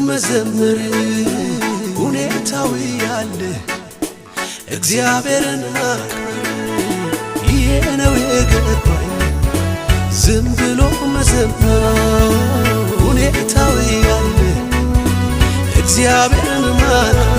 መዘመር፣ ሁኔታው ያለ እግዚአብሔርን ማክበር። ይሄ ነው የገባኝ፣ ዝም ብሎ መዘመር፣ ሁኔታው ያለ እግዚአብሔርን ማክበር።